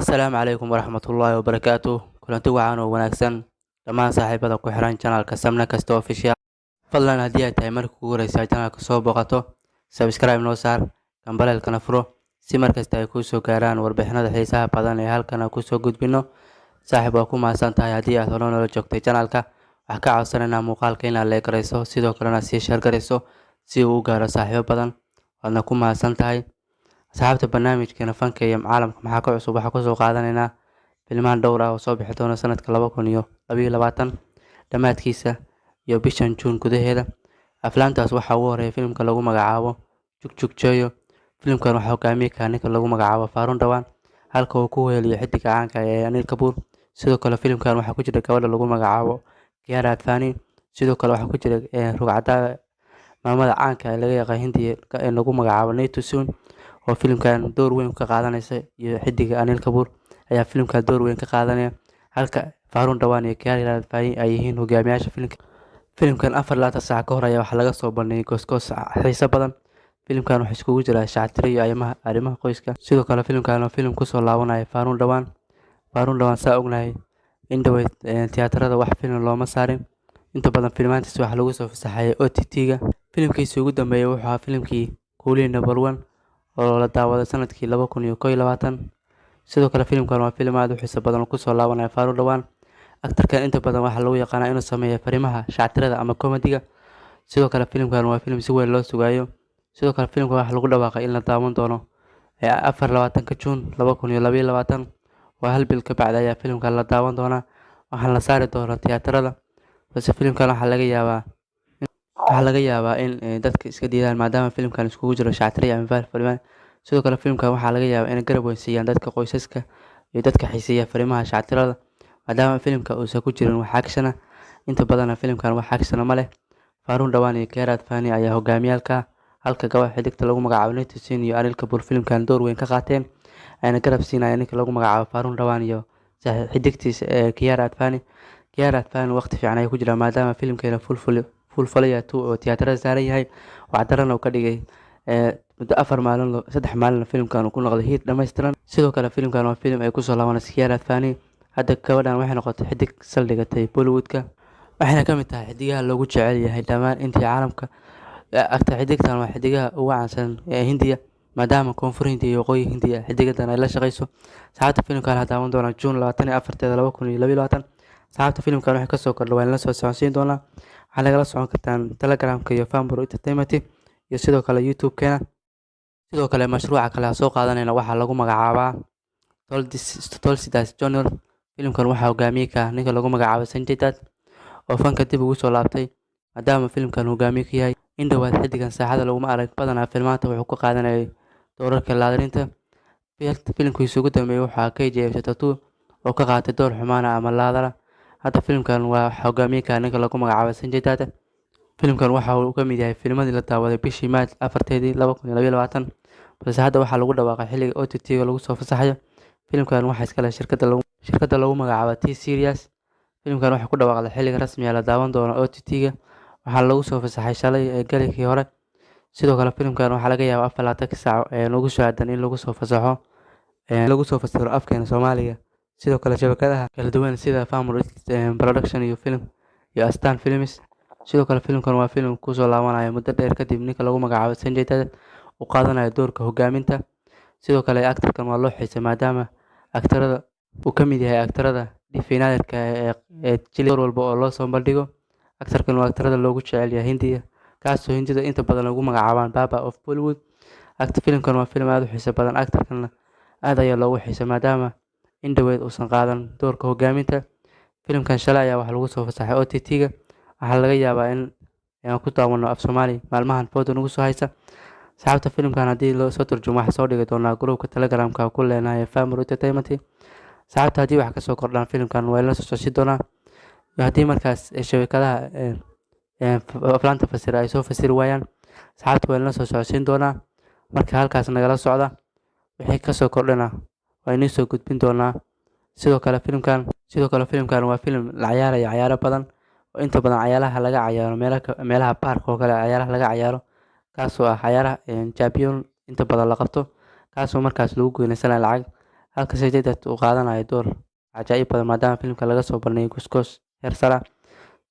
Asalaamu calaykum waraxmatullaahi wabarakaatuh. Kulanti wacan oo wanaagsan dhammaan saaxiibada ku xiran channelka Samna Kasta Official. Fadlan haddii ay tahay markii ugu horeysa channelka soo booqato, subscribe noo saar, gambaleelkana furo si markasta ay kuu soo gaaraan warbixinada xiisaha badan ee halkan aan kusoo gudbino. Saaxiib, waa ku mahadsan tahay haddii aad hore noola joogtay channelka. Waxaan ka codsanaynaa muuqaalka inaad like garayso, sidoo kalena sii share garayso si uu u gaaro saaxiibo badan. Waadna ku mahadsan tahay. Asxaabta, barnaamijkeena fanka iyo caalamka maxaa ka cusub waxaa kusoo qaadanaynaa filmaan dhowr ah oo soo bixi doona sanadka 2022 dhammaadkiisa iyo bishan Juun gudaheeda. Aflaantaas waxaa ugu horeeya filimka lagu magacaabo Jug Jug Jiyo. Filimkan waxaa hogaamiye ka ninka lagu magacaabo Varun Dhawan, halka uu ku weheliyo xidiga caanka ee Anil Kapoor. Sidoo kale filimkan waxaa ku jira gabadha lagu magacaabo Kiara Advani. Sidoo kale waxaa ku jira rugcadda maamada caanka ee laga yaqaan Hindiya ee lagu magacaabo Neetu Soon oo filimkan door weyn ka qaadanaysa, iyo xidiga Anil Kapoor ayaa filimkan door weyn ka qaadanaya, halka Varun Dhawan iyo Kiara Advani ay yihiin hogaamiyaasha filimka. Filimkan 24 saac ka hor ayaa waxaa laga soo bandhigay goosgoos xiiso badan. Filimkan wuxuu iskugu jiraa shactiro iyo arrimaha qoyska. Sidoo kale filimkan waa filim kusoo laabanaya Varun Dhawan. Varun Dhawan, saa ognahay, in dhaweyd tiyaatarada wax filim looma saarin. Inta badan filmaantiisa waxaa lagu soo fasaxayay OTT-ga. Filimkiisii ugu dambeeyay wuxuu ahaa filimkii Coolie Number One oo la daawaday sanadkii 2021. Sidoo kale filimkan waa filim aad u xiiso badan oo kusoo laabanaya Varun Dhawan. Actorkan inta badan waxaa lagu yaqaanaa inuu sameeyo fariimaha shactirada ama comedy-ga. Sidoo kale filimkan waa filim si weyn loo sugayo. Sidoo kale filimkan waxaa lagu dhawaaqay in la daawan doono 24-ka Juun 2022. Waa hal bil ka bacdi ayaa filimkan la daawan doonaa, waxaana la saari doonaa tiyaatarada. Balse filimkan waxaa laga yaabaa in dadka iska diidaan, maadaama filimkan iskugu jiro shactiro iyo fariimaha. Sidoo kale filimkan waxaa laga yaabaa inay garab weyn siiyaan dadka qoysaska iyo dadka xiiseeya fariimaha shactirada, maadaama filimka uusan ku jirin wax action ah. Inta badanna filimkan wax action ma leh. Varun Dhawan iyo Kiara Advani ayaa hogaamiyaalka ah, halka gabadha xidigta lagu magacaabo Neetu Singh iyo Anil Kapoor filimkan door weyn ka qaateen, ayna garab siinayaan ninka lagu magacaabo Varun Dhawan iyo xidigtiisa ee Kiara Advani. Kiara Advani waqti fiican ayay ku jiraan, maadaama filimkeeda Bhool Bhulaiyaa 2 oo tiyaatarada saaran yahay wacdarana uu ka dhigay muddo 4 maalin, 3 maalin filimkan uu ku noqday hit dhammaystiran. Sidoo kale filimkan waa filim ay kusoo laabanayso Kiara Advani. Hadda gabadhan waxay noqotay xidig saldhigatay Bollywoodka, waxayna ka mid tahay xidigaha loogu jecel yahay dhammaan intii caalamka agta. Xidigtan waa xidigaha ugu caansan ee Hindiya, maadaama koonfur Hindiya iyo waqooyi Hindiya xidigadan ay la shaqeyso. Saxaabta, filimkan waxaa daawan doonaa Juun 24-teeda 2022. Saxaabta, filimkan waxay kasoo kordha waan la soo soconsiin doonaa. Waxaa nagala socon kartaan Telegramka iyo Fanbro Entertainment iyo sidoo kale YouTube-keena. Sidoo kale mashruuca kale aan soo qaadanayna waxaa lagu magacaabaa Tulsidas Junior. Filimkan waxaa hogaamiye ka ninka lagu magacaabo Sanjay Dutt oo fanka dib ugu soo laabtay, maadaama filimkan hogaamiye ka yahay. In dhowaad xidigan saaxada laguma arag. Badanaa filmaanta wuxuu ka qaadanayay doorarka laadrinta. Filimkiisa ugu dambeeyay wuxuu ahaa KGF Chapter 2 oo ka qaatay door xumaana ama laadala. Hadda filimkan waa hogaamiye ka ninka lagu magacaabo Sanjay Dutt. Filimkan waxa uu ka mid yahay filmadii la daawaday bishii Maaj 4-teedii 2022, balse hadda waxaa lagu dhawaaqay xilliga OTT-ga lagu soo fasaxayo. Filimkan waxaa iska leh shirkadda lagu magacaabo T Series. Filimkan waxay ku dhawaaqday xilliga rasmiga la daawan doono OTT-ga. Waxaa lagu soo fasaxay shalay ee galinkii hore. Sidoo kale filimkan waxaa laga yaabaa 24-ka saac ee nagu soo aadan in lagu soo fasaxo, lagu soo fasiro afkeena Soomaaliga. Sidoo kale shabakadaha kala duwan sida Family Production iyo film iyo Astaan Films. Sidoo kale filimkan waa filim kusoo laabanaya muddo dheer kadib ninka lagu magacaabo Sanjay Dutt uu qaadanayo doorka hogaaminta. Sidoo kale actorkan waa loo xiisay, maadaama actorada uu ka mid yahay actorada dhifinaadirka ee jili door walba oo loo soo bandhigo. Actorkan waa actorada loogu jecel yahay Hindiya, kaasoo Hindida inta badan lagu magacaabaan Baba of Bollywood. Filimkan waa filim aad u xiiso badan. Actorkan aad ayaa loogu xiisay, maadaama in dhaweyd uusan qaadan doorka hogaaminta. Filimkan shalay ayaa waxaa lagu soo fasaxay OTT-ga. Waxaa laga yaabaa in aan ku daawano af Soomaali maalmahan fooda nagu soo haysa. Saxaabta, filimkan haddii loo soo turjumo waxaa soo dhigi doonaa groupka Telegramka ku leenahay Family Entertainment. Saxaabta, haddii wax kasoo kordhaan filimkan waa la soo socodsiin doonaa, iyo haddii markaas shabakadaha aflaanta fasira ay soo fasiri waayaan, saxaabta waa la soo socodsiin doonaa. Marka halkaas nagala socda, wixii kasoo kordhana waa inii soo gudbin doonaa. Sidoo kale filimkan waa filim la cayaarayo cayaaro badan oo inta badan cayaaraha laga cayaaro meelaha park oo kale, cayaaraha laga cayaaro, kaasoo ah cayaaraha champion inta badan la qabto, kaasoo markaas lagu guuleysanayo lacag. Halka Sanjay Dutt uu qaadanayo door cajaa'ib badan maadaama filimka laga soo bandhigay goosgoos heer sare ah.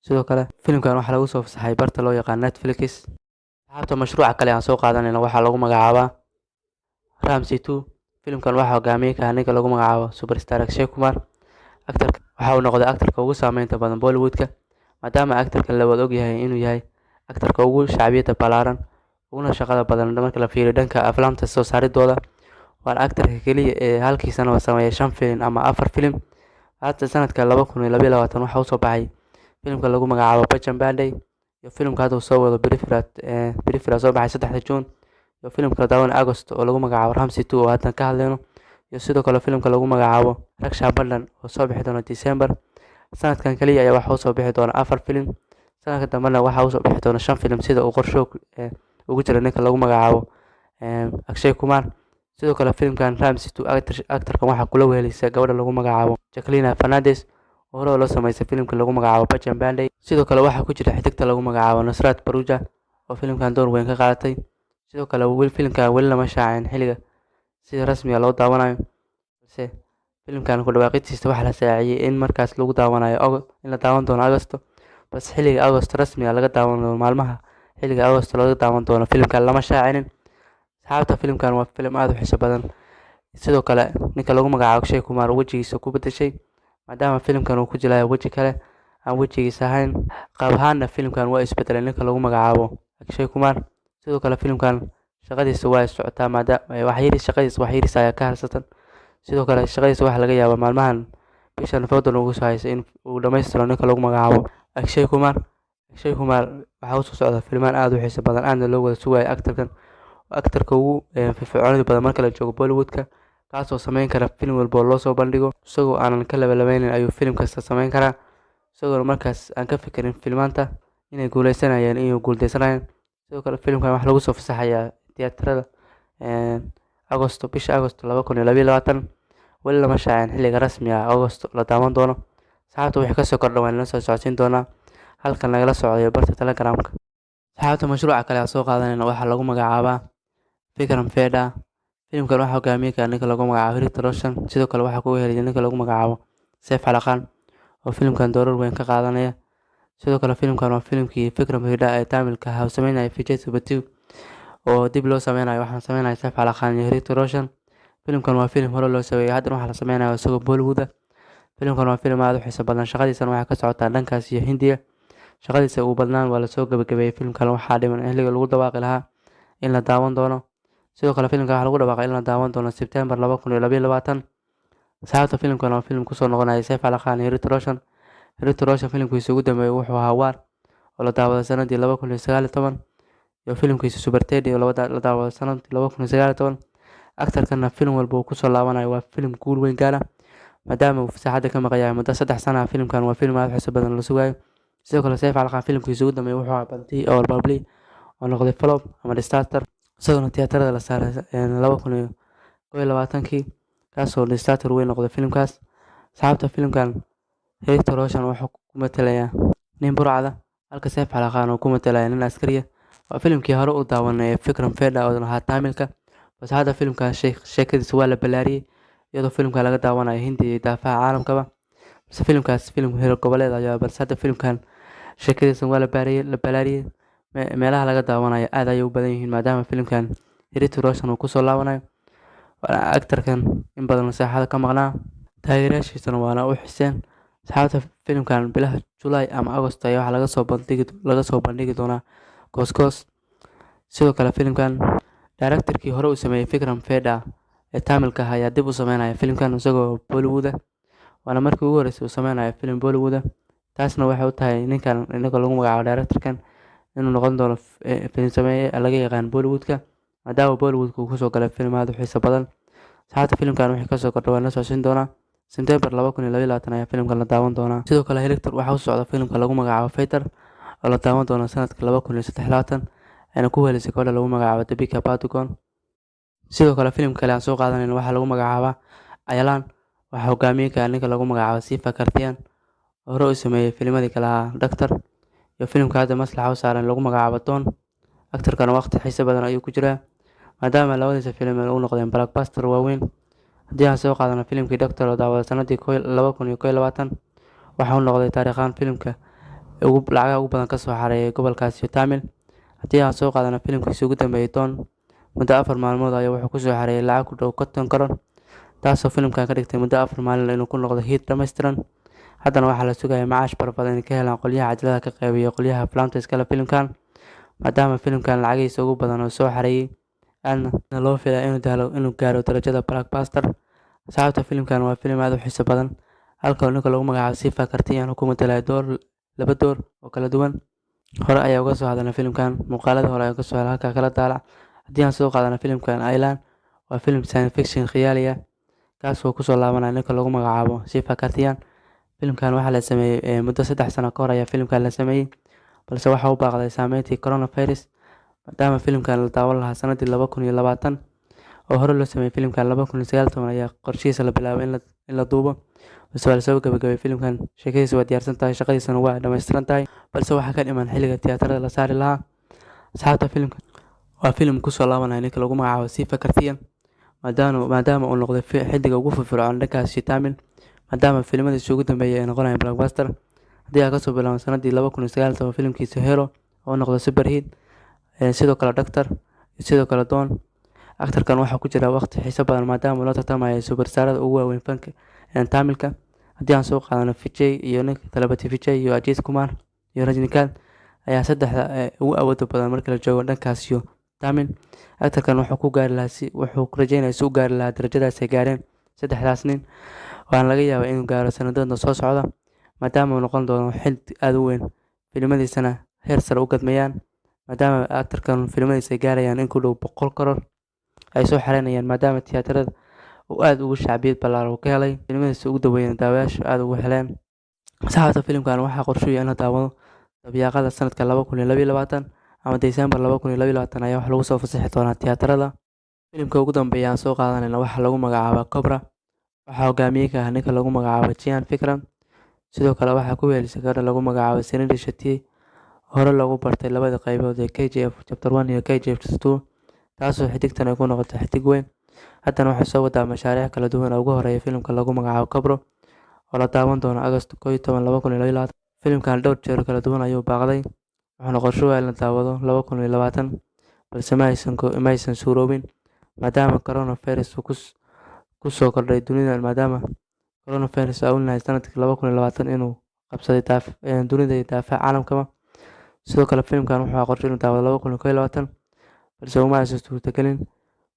Sidoo kale filimkan waxaa lagu soo fasaxay barta loo yaqaan Netflix. Asxaabta, mashruuca kale aan soo qaadanayna waxaa lagu magacaabaa Ram Setu. Filimkan waxaa hogaamiye ka ah ninka lagu magacaabo superstar Akshay Kumar. Actor waxa uu noqday actorka ugu saameynta badan Bollywood-ka, maadaama actorkan la wada ogyahay inuu yahay actorka ugu shacbiyadda ballaaran uguna shaqada badan marka la fiiriyo dhanka aflaamta soo saaridooda. Waana actorka keliya ee halkii sano sameeya 5 filim ama 4 filim. Hadda sanadka 2022 waxaa usoo baxay filimka lagu magacaabo Bachchan Pandey, iyo filimka hadda uu soo wado Prithviraj soo baxay 3 June, iyo filimka la daawan August oo lagu magacaabo Ram Setu oo haddan ka hadlayno, iyo sidoo kale filimka lagu magacaabo Raksha Bandhan oo soo bixi doona December. Sanadkan kaliya ayaa waxaa usoo bixi doona 4 filim, sanadka dambena waxaa usoo bixi doona 5 filim, sida uu qorsho ugu jira ninka lagu magacaabo Akshay Kumar. Sidoo kale filimkan Ram Setu actorkan waxaa kula wehelisa gabadha lagu magacaabo Jacqueline Fernandez oo hore loo sameysay filimka lagu magacaabo Bachchan Pandey. Sidoo kale waxaa ku jira xidigta lagu magacaabo Nusrat Bharucha oo filimkan door weyn ka qaadatay. Sidoo kale filimkan weli lama shaacin xilliga sida rasmiga loo daawanayo, balse filimkan ku dhawaaqidiisa waxaa la shaaciyay in markaas lagu daawanayo in la daawan doono Agosto, balse xilliga Agosto rasmiga laga daawan doono, maalmaha xilliga Agosto laga daawan doono filimkan lama shaacinin. Asxaabta, filimkan waa filim aad u xiiso badan. Sidoo kale ninka lagu magacaabo Akshay Kumar wejigiisa ku bedeshay, maadaama filimkan uu ku jilayo weji kale aan wejigiisa ahayn. Qaab ahaanna filimkan waa isbedelay ninka lagu magacaabo Akshay Kumar. Sidoo kale filimkan shaqadiisa waa socotaa, maadaama wax yar shaqadiisa wax yaris ayaa ka harsatan. Sidoo kale shaqadiisa waxaa laga yaabaa maalmahan bishan fooda ugu soo haysa in uu dhammaystiro ninka lagu magacaabo Akshay Kumar. Akshay Kumar waxaa usoo socda filmaan aad u xiiso badan, aadna loo wada sugayo. Actorkan actorka ugu firfircoonida badan marka la joogo Bollywood-ka, kaasoo sameyn kara film walba oo loo soo bandhigo, isagoo aanan ka labalabeynin ayuu film kasta sameyn karaa, isagoona markaas aan ka fikirin filmaanta inay guuleysanayaan iyo guuldeysanayaan. Sidoo kale filimkan waxaa lagu soo fasaxayaa tiyaatarada Agosto, bisha Agosto 2022. Weli lama shaacin xilliga rasmi ah Agosto la daawan doono. Asxaabta, wixii kasoo kordha waan la soo socodsiin doonaa halkan nagala socdayo barta Telegramka. Asxaabta, mashruuca kale aan soo qaadanayna waxaa lagu magacaabaa Vikram Vedha. Filimkan waxaa hogaamiye ka ninka lagu magacaabo Hrithik Roshan. Sidoo kale waxaa ku helaya ninka lagu magacaabo Saif Ali Khan oo filimkan doorar weyn ka qaadanaya. Sidoo kale filimkan waa filimkii Vikram Vedha ee Tamilka ahaa oo sameynaya Vijay Sethupathi oo dib loo sameynayo, waxaana sameynaya Saif Ali Khan iyo Hrithik Roshan. Filimkan waa filim hore loo sameeyay, haddana waxaa la sameynaya isagoo Bollywood ah. Filimkan waa filim aad u xiiso badan, shaqadiisana waxay ka socotaa dhankaas iyo Hindiya. Shaqadiisa ugu badnaan waa lasoo gabagabeeyay. Filimkan waxaa dhiman xilliga lagu dhawaaqi lahaa in la daawan doono. Sidoo kale filimkan waxaa lagu dhawaaqay in la daawan doono Sebtembar 2022. Asxaabta, filimkan waa filim kusoo noqonaya Saif Ali Khan iyo Hrithik Roshan. Hrithik Roshan filimkiisa ugu dambeeyay wuxuu ahaa War oo la daawaday sanadii 2019, iyo filimkiisa Super Thirty oo la daawaday sanadii 2019. Actorkana filim walba uu kusoo laabanayo waa filim guul weyn gaara, maadaama uu saaxadda ka maqan yahay muddo 3 sano ah. Filimkan waa filim aad u xiiso badan la sugayo. Sidoo kale Saif Ali Khan filimkiisa ugu dambeeyay wuxuu ahaa Bunty Aur Babli oo noqday flop ama disaster, isagoona tiyaatarada la saaray 2021-kii, kaasoo disaster weyn noqday filimkaas. Asxaabta, filimkan Hrithik Roshan wuxuu ku matalayaa nin burcada, halka Saif Ali Khan uu ku matalaya nin askari ah. Waa filimkii hore u daawanay ee Vikram Vedha oo ahaa Tamilka, balse hadda filimkan sheekadiisa waa la ballaariyay, iyadoo filimkan laga daawanayo Hindiya iyo daafaha caalamkaba. Balse filimkaas filim heer goboleed ayaa, balse hadda filimkan sheekadiisa waa la ballaariyay. Meelaha laga daawanayo aad ayay u badan yihiin, maadaama filimkan Hrithik Roshan uu kusoo laabanayo. Waana actorkan in badan saaxada ka maqnaa, taageerayaashiisana waana u xiseen. Asxaabta, filimkan bilaha July ama August ayaa waxaa laga soo bandhigi doonaa goosgoos. Sidoo kale filimkan directorkii hore u sameeyay Vikram Vedha ee Tamilka ah ayaa dib u sameynaya filimkan isagoo Bollywood ah, waana markii ugu horeysay uu sameynayo filim Bollywood ah. Taasna waxay u tahay ninkan ninka lagu magacaabo directorkan inuu noqon doono filim sameeye laga yaqaan Bollywoodka, maadaama Bollywoodka uu kusoo galay filim aad u xiiso badan. Asxaabta, filimkan wixii kasoo kordha waan la socodsiin doonaa. September 2022 ayaa filimkan la daawan doonaa. Sidoo kale Hrithik waxaa u socda filimka lagu magacaabo Fighter oo la daawan doono sanadka 2023, ayna ku helisay gabadha lagu magacaabo Deepika Padukone. Sidoo kale filim kale aan soo qaadanayno waxaa lagu magacaabaa Ayalaan. Waxaa hogaamiye ka ah ninka lagu magacaabo Siva Karthikeyan oo hore u sameeyay filimadii kale ahaa Doctor iyo filimka hadda maslaxa u saaran lagu magacaabo Don. Actorkan waqti xiiso badan ayuu ku jiraa, maadaama labadiisa filim ay u noqdeen blockbuster waaweyn. Haddii aan soo qaadano filimkii Doctor oo daawada sanadii 2021, waxa uu noqday taariikhaan filimka ugu lacagaha ugu badan kasoo xareeyay gobolkaasi Tamil. Haddii aan soo qaadano filimkiisa ugu dambeeyay Don, muddo 4 maalmood ayaa wuxuu kusoo xareeyay lacag ku dhow 50 crore, taasoo filimkan ka dhigtay muddo 4 maalin inuu ku noqdo hit dhammaystiran. Haddana waxaa la sugayaa macaash fara badan inay ka helaan qolyaha cajaladaha ka qaybiya qolyaha aflaamta iskale filimkan, maadaama filimkan lacagihiisa ugu badan oo soo xareeyay, aadna loo filaya inuu gaaro darajada blockbuster. Asxaabta, filimkan waa filim aad u xiiso badan, halka ninka lagu magacaabo Siva Karthikeyan uu ku matalaya door, laba door oo kala duwan. Hore ayaa uga soo hadalnay filimkan, muuqaalada hore ayaa kasoo halkaa kala daalac. Haddii aan soo qaadano filimkan Island, waa filim science fiction khiyaali ah, kaasoo kusoo laabanaya ninka lagu magacaabo Siva Karthikeyan. Filimkan waxaa la sameeyey muddo 3 sano ka hor ayaa filimkan la sameeyey, balse waxa u baaqday saameyntii coronavirus, maadaama filimkan la daawan lahaa sanadii 2020 oo hore loo sameeyey. Filimkan 2019 ayaa qorshihiisa la bilaabay in la duubo, balse waa lasoo gabagabay. Filimkan sheekadiisa waa diyaarsan tahay, shaqadiisana waa dhammaystiran tahay, balse waxaa ka dhiman xilliga tiyaatarada la saari lahaa. Asxaabta, filimka waa filim kusoo laabanaya ninka lagu magacaabo Siva Karthikeyan, maadaama uu noqday xilliga ugu firfircoon dhankaasi Tamil, maadaama filimadiisa ugu dambeeyay ay noqonayaan blockbuster. Haddii aan kasoo bilaabo sanadii 2019 filimkiisa Hero oo noqday super hit, sidoo kale Doctor, sidoo kale Don. Actorkan waxaa ku jira waqti xiiso badan, maadaama uu la tartamayo superstarada ugu waaweyn fanka Tamilka. Haddii aan soo qaadano Vijay iyo ninka Thalapathy Vijay iyo Ajith Kumar iyo Rajinikanth ayaa saddexda ugu awooda badan marka la joogo dhankaas iyo Tamil. Actorkan wuxuu ku gaari lahaa si wuxuu rajeynaya si u gaari lahaa darajadaas ay gaareen saddexdaas nin, waxaana laga yaabaa inuu gaaro sanadada soo socda, maadaama uu noqon doono xil aada u weyn, filimadiisana heer sare u gadmayaan, maadaama actorkan filimadiisa ay gaarayaan in ku dhow 100 crore ay soo xareynayaan, maadaama tiyaatarada uu aada ugu shacbiyad ballaaran uu ka helay, filimadiisa ugu daweeyeen daawayaashu aada ugu heleen. Saxaabta, filimkan waxaa qorshuya in la daawado dabayaaqada sanadka 2022 ama December 2022 ayaa wax lagu soo fasaxi doonaa tiyaatarada. Filimka ugu dambeeya aan soo qaadanayna waxaa lagu magacaabaa Cobra. Waxaa hogaamiye ka ah ninka lagu magacaabo Chiyaan Vikram. Sidoo kale waxaa ku wehelisay gabadha lagu magacaabo Srinidhi Shetty, hore loogu bartay labada qaybood ee KGF Chapter 1 iyo KGF Chapter 2, taasoo xidigtan ay ku noqotay xidig weyn. Haddana waxay soo wadaa mashaariic kala duwan oo ugu horeeya filimka lagu magacaabo Cobra oo la daawan doono August 11 2022. Filimkan dhowr jeer kala duwan ayuu baaqday, wuxuuna qorshuhu in la daawado 2020, balse ma aysan suuroobin, maadaama coronavirus uu ku soo kordhay dunida, maadaama coronavirus aa ognahay sanadkii 2020 inuu qabsaday dunida iyo daafaha caalamkaba. Sidoo kale filimkan wuxuu qorshe inuu daawado 2021, balse uma aysan suurtagelin,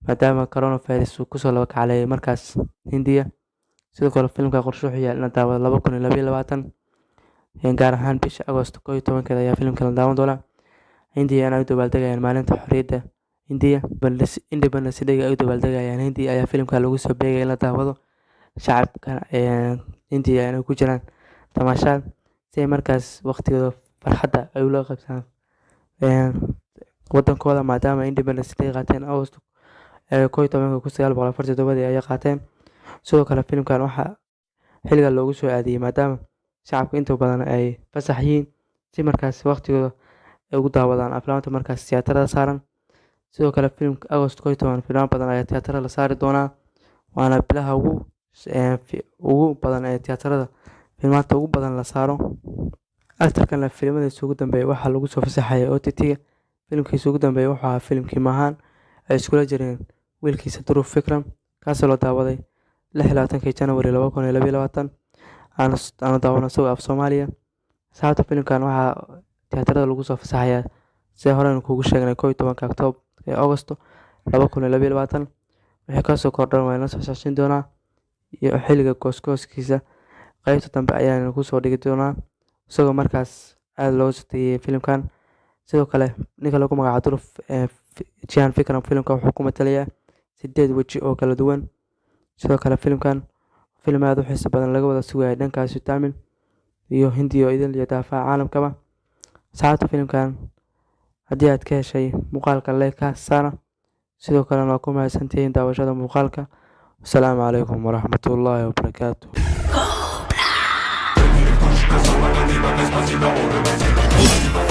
maadaama coronavirus uu kusoo laba kacleeyay markaas Hindiya. Sidoo kale filimka qorshe wuxuu yahay in la daawado 2022, gaar ahaan bisha Agosto 11-keeda ayaa filimka la daawan doonaa. Hindiya ay u dabaaldegayaan maalinta xorriyadda Hindiya, Independence Day ay u dabaaldegayaan Hindiya, ayaa filimka lagu soo beegay in la daawado. Shacabka Hindiya inay ku jiraan tamaashaad si ay markaas waqtigooda farxadda ay ula qabsadaan wadankooda, maadaama Independence Day qaateen August 11 1947 ayay qaateen. Sidoo kale filimkan waxaa xilliga loogu soo aadiyey maadaama shacabka inta badan ay fasax yihiin, si markaas waqtigooda ay ugu daawadaan aflaamta markaas tiyaatarada saaran. Sidoo kale filimka August 11 filmaan badan ayaa tiyaatarada la saari doonaa, waana bilaha ugu badan ee tiyaatarada filmaanta ugu badan la saaro. Actorkan filimadiisa ugu dambeeyay waxaa lagu soo fasaxayay OTT-ga. Filimkiisa ugu dambeeyay wuxuu ahaa filimkii Mahaan ay iskula jireen wiilkiisa Dhruv Vikram, kaasoo la daawaday 26-kii January 2022, aanu daawano isagoo af Soomaaliya. Asxaabta, filimkan waxaa tiyaatarada lagu soo fasaxayaa, sida horena kuugu sheegnay, 11-ka October ee Augusto 2022. Wixii kasoo kordhan waa inla soo socodsiin doonaa, iyo xilliga goosgooskiisa qaybta dambe ayaana kusoo dhigi doonaa, isagoo markaas aada looga soteeyay filimkan. Sidoo kale ninka lagu magacaabo Dhruv Chiyaan Vikram filimka wuxuu ku matalayaa 8 weji oo kala duwan. Sidoo kale filimkan filim aada u xiiso badan laga wada sugayay dhankaasi Tamil iyo Hindi iyo idil iyo daafaha caalamkaba. Asxaabta, filimkan haddii aad ka heshay muuqaalka, like ka saara. Sidoo kalena waa ku mahadsantihiin daawashada muuqaalka. Asalaamu calaykum waraxmatullaahi wabarakaatu. Despacito, despacito.